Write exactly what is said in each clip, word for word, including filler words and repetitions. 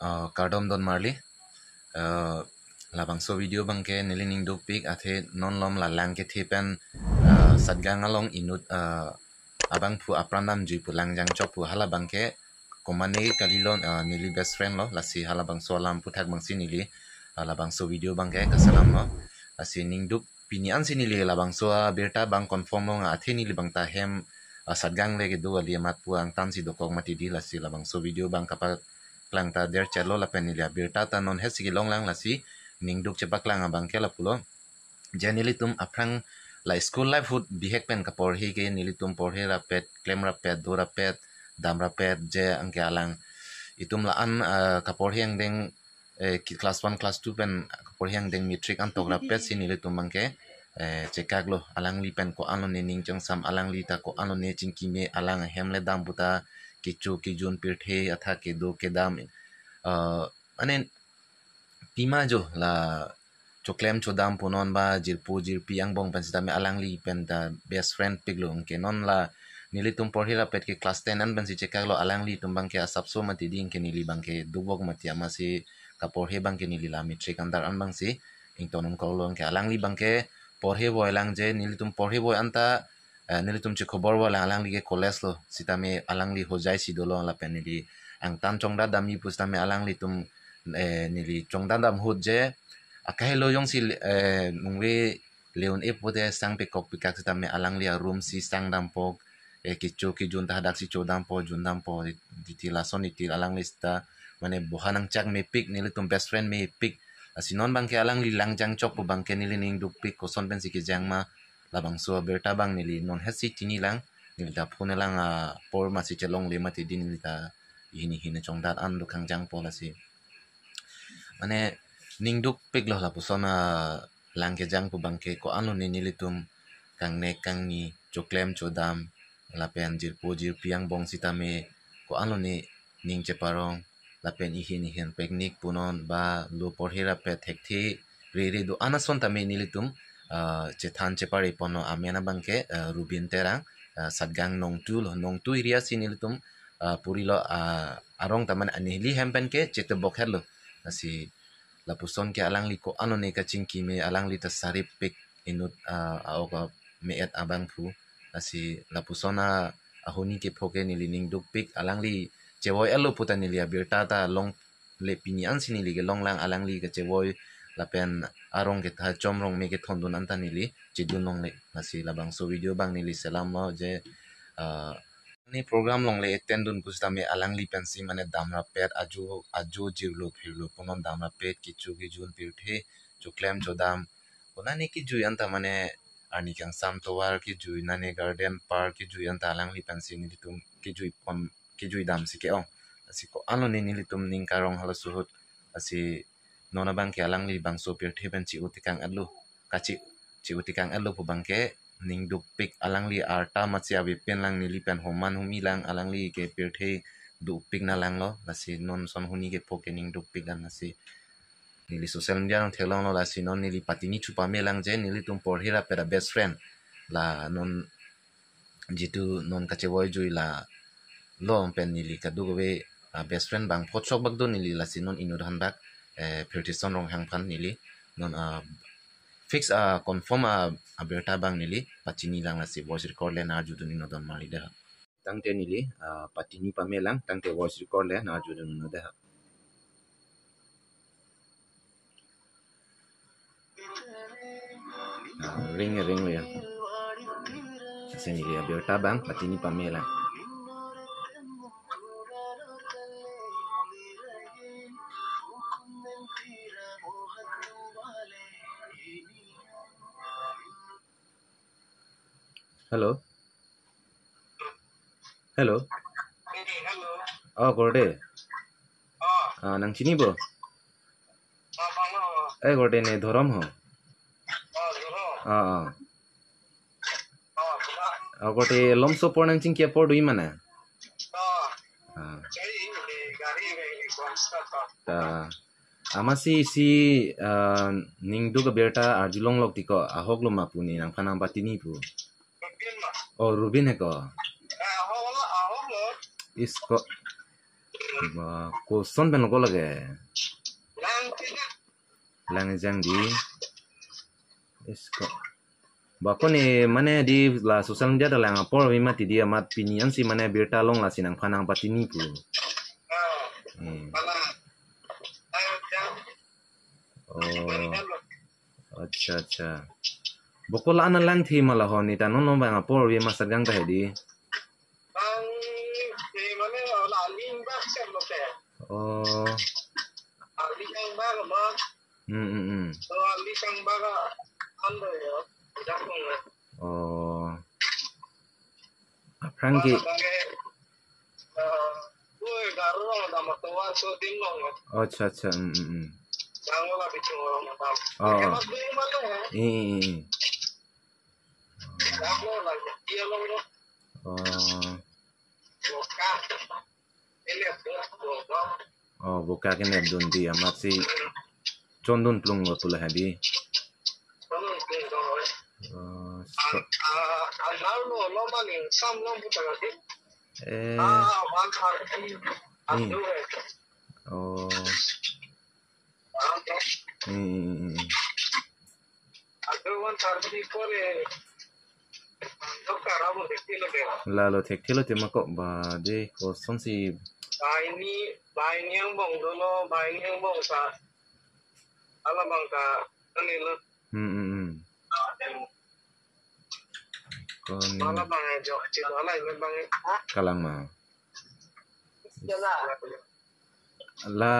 Ah, kardom don marli. Ah, labangso video abangke neli ning dukpik athe non lom la lang kethe pen, ah, Satgaon along inut, ah, abangphu apran damjui pu lang jangchok pu hala abangke komane kalilo, ah, neli best friend lo, lasi halabangso alam aphuthak abangsi neli, ah, labangso video abangke kaselam lo. Lasi ning duk pini ansi neli labangso abirta abang confirm long athe neli abang ta hem, ah, Satgaon le kedo kali amat pu angtan si dokok mati di, lasi labangso video abang kapaklang ta der chelo lapen neli abirta ta non hetsi kelong lang, lasi ning duk chepaklang abangke lapulo. Je nelitum aphrang la school life ahut bihek pen kaporhe ke nelitum porhe rapet, klem rapet, do rapet, dam rapet, je anke alanglitum la-an, ah, kaporhe angdeng, eh, ki class one, class two pen kaporhe angdeng matric antok rapet si nelitum abangke, eh, chekaklo alangli pen ko-an lone ning chongsam, alangli ta ko-an lone chingki me, alang ahem le dam puta kecho kejun pirthe athak kedo kedam, ah, mane pima jo la choklem chodam punon ba jirpo jirpi angbong pen sitame alangli pen ta best friend piklo, anke non la nelitum porhe rapet ke class ten an pensi chekaklo, alanglitum abangke asapso mati di, anke neli abangke dukvok mati amatsi kaporhe abangke neli la matric andar an abangsi ington un koklo, anke alangli abangke porhe voi lang je nelitum porhe voi anta, eh, nelitum chekhobor voi lang alangli ke college lo, sitame alangli Hojai si dolo lapen neli angtan chongdat damji pu sitame alanglitum, eh, neli chongdat dam ahut je akahelo jongsi, eh, nungve le un-e pute sang pekok pekak sitame alangli a-room si sang dampok, eh, kecho kejun ta hadak si cho dampo, jun dampo, titi lason titi alangli sita mane boha nangchak mepik, nelitum best friend mepik. Lasi non abangke alangli lang jangchok pu abangke neli ning dukpik, koson pensi kejang ma, labangso abirta abang neli non hetsi chini lang, neli ta phone lang apor masi chelongle mati di, neli ta hini hini chongdat an do kangjangpo lasi. Mane ning dukpiklo lapuson alang kejang pu abangke, ko-an lone nelitum kangnek kangni, choklem chodam lapen jirpo jirpi angbong sitame ko-an lone ning cheparong lapen ihin ihin picnic punon ba lo porhe rapet thekthe rere do-an ason tame nelitum, ah, chethan chepare ponlo, amen abangke, ah, Rubin Terang, ah, Satgaon Nongtu lo, Nongtu area si nelitum, ah, purilo, ah, arong ta mane neli hem pen ke chetebok hetlo. Lasi lapuson ke alangli ko-an lone kachingki me, alangli ta sarip pik inut, ah, a-ok a-me-et abangphu. Lasi lapuson a-, ahuni kepho ke neli ning dukpik, alangli chevoi-etlo puta neli abirta ta longle, pini ansi neli kelong lang, alangli kachevoi lapen arong ketha chom rong me kethondun anta neli chedun longle. Lasi labangso video abang neli selamlo je, ah, ne program longle attend dun pu sitame alangli pensi mane dam rapet, ajo ajo jirlo phirlo punon dam rapet, kecho kejun pirthe, choklem chodam, konane kejui anta mane arni kangsam tovar kejui, nane garden park kejui anta alangli pensi nelitum kejui pon, kejui damsi ke-ong. Lasi ko-an lone nelitum ning karong halaso ahut. Lasi non abangke alangli bangso pirthe pen chi-o tekang-etlo, kachi, chi-o tekang-etlo pu abangke ning dukpik, alangli arta amatsi avepin lang, neli pen homan humi lang, alangli ke pirthe dupik na langlo. Lasi non son huni kepho ke ning dukpik an, lasi neli social media along theklonglo, lasi non neli patini chu pame lang je nelitum porhe rapet a-best friend, la non jitu non kachevoi jui la long pen neli kadokave, ah, best friend bang phochok bak do neli, lasi non inut ahan bak, eh, Phirthison Ronghang aphan neli non, ah, fix, ah, confirm, ah, abirta abang neli pachini lang, lasi voice record le nang-arjudun inut don marli dei. Tangte neli, ah, patini pame lang, tangte voice record le nang-arjudun inut dei. Ah, ring, ring lo ya. Lasi neli abirta abang patini pame lang. Hello. Hello. Oh, korte. Ah, nang chini bo? Eh, korte ne Dhorom ho. Ah, ah. Ah, korte lomso apor nang chingki apor do-i ma na? Ah. Ta, amatsi isi, ah, ning duk abirta arjulong lok tiko, ahok lo ma pu ne nangphan nangpatini pu. Oh, Rubin he ko. Isko. Ba, koson pen ko lake? Lang ejang di. Isko. Ba, ko ne mane di la social media ta lang apor ave mati di amat pini ansi mane birta along lasi nangphan nangpatini pu. Hmm. Oh. Accha, accha. Ba ko la-an lang thi ma la ho ne ta non non bang apor ave ma Satgang ta he di. Bang, eh, mane, oh, la aling bak sem lo ke. Oh. Aling bak ma. Hmm, hmm, hmm. Oh, aling bak, ah, ando yo. Dak mo. Oh. Aphrang ke. Bang, bang, eh, eh, oi, garo rong dam tovar so ding long. Accha, accha. Hmm, hmm, hmm. Bang la bichung rong dam. Oh, oh. Mas ding ma lo, eh. Hmm, hmm, hmm, hmm. Dam lo la, dia long lo. Oh. Boka. Oh, boka kenep dun di amatsi chondun plung lo pu la he di. Oh, so, eh. Hmm. Oh. Hmm, hmm, hmm, hmm. Lalo thekthelote ma ko ba de kosonsi. Baini, baini angbong dolo, baini angbong sa. Ala bang ta, ani lo. Hmm, hmm, hmm. Kon. Ala bang jo, chilo ala ini bang. Kalang ma. La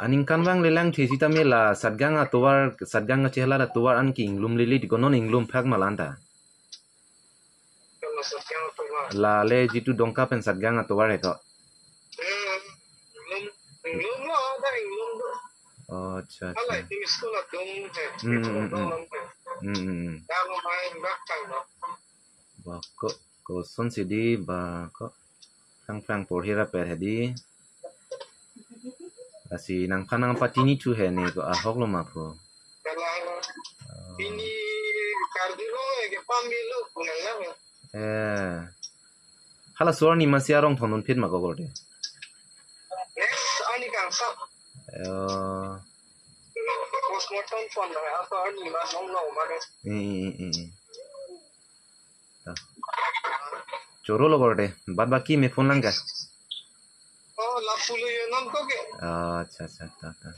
aningkan vang le lang thi sitame la Satgang atovar, Satgang achehelat atovar an ke inglum lili di ko, non inglum phak ma la-an ta. La le jitu Dongka pen Satgang atovar he ko. Hmm, inglum, inglum lo, ada inglum lo. Oh, accha, accha. Ala ini school adung he. Hmm, hmm, hmm, hmm. Hmm, hmm, hmm. Kalau main belakang lo. Ba ko, kosonsi di ba ko. Phrang phrang porhi ra per he di. Lasi nangphan nangpatini thu he ne ko ahok lo ma pu. Kalang. Oh. Pini karjulong ke pamilo kunang lang. Eh. Hala suar ni masi arong thondun phit ma ko korte. Next ani kangsam. Eh. Postmortem pon na apa ani ma nong nong ma. Hmm, hmm, hmm, hmm. Choro lo korte, bad baki me phone lang ke. Oh, lapulo yo non ko ke. Ah, accha, accha, ta, ta.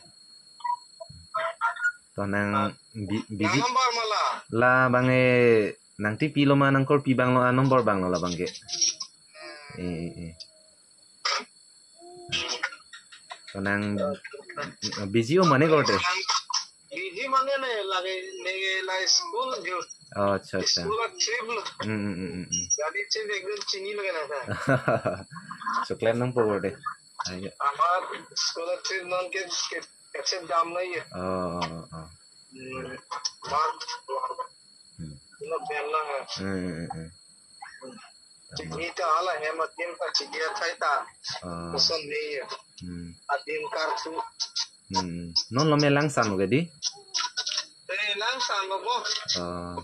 To nang bi-, busy. Nang number ma la. La bang e nang tipi lo ma nang korpi bang lo a number bang lo la bang ke. Eh, eh, eh. To nang busy o mane korte. Busy mane ne lage ne la school jo. Oh, accha, accha. School a trip lo. Hmm, hmm, hmm, hmm, hmm. Gari trip ekdom chini lage na tha. Chocolate nang po korte. Ayo. Amar school a trip non ke, ke, kache dam nahi hai. Oh, oh, oh. Hmm. Mar. Hmm. Ina bela hai. Hmm, hmm, hmm, hmm. Chini ta hala hem adim ta chini athai ta. Ah. Koson nahi hai. Hmm. Adim karthu. Hmm. Non lo me langsan lo ke di? Eh, langsan lo bo. Ah.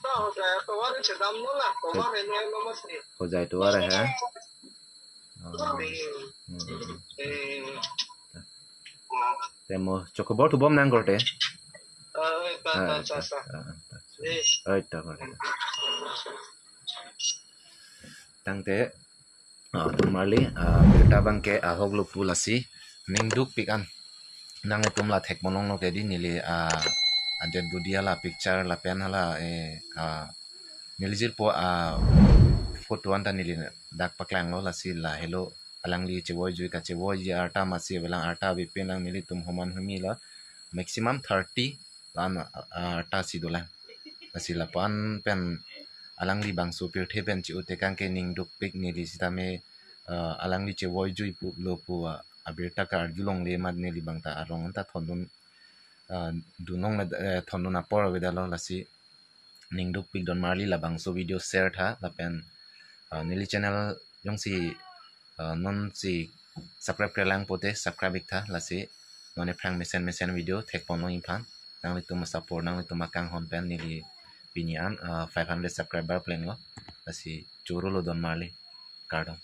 Ta ho jai tovar chedam lo la. Tovar he lo mati. Ho jai tovar he. Ah. Hmm. Hmm, hmm, hmm. Eh. Te mo chokobor thu bom nang korte. Ah, eh, ta, ta, ah, ta, ta, ta. Ah, ta. Eh. Oi, ta korte. Tangte, ah, don marli, ah, birta bang ke ahok lo pu lasi, ning dukpik an. Nanglitum la thek ponlong lo ke di neli, ah, a dead body hala picture lapen hala, eh, ah, neli jirpo, ah, photo an ta neli dak paklang lo lasi la helo alangli chevoi jui kachevoi ji arta masi avelang arta avepin nang nelitum homan humi lo maximum thirty la-an, ah, arta si dolang. Lasi lapu-an pen alangli bangso pirthe pen chi-u tekang ke ning dukpik neli sitame, ah, alangli chevoi jui pu lo pu, ah, abirta karjulongle amat neli bang ta arong an ta thondun, ah, dunong le, eh, thondun apor avedetlo lasi ning dukpik don marli labangso video share tha lapen, ah, neli channel jongsi, ah, nonsi subscribe krelang pote subscribe ik tha lasi non ephrang mesen mesen video thek ponlong iphan nanglitum support nanglitum akanghon pen neli pini an, ah, five hundred subscriber plenglo lasi choro lo don marli kardom.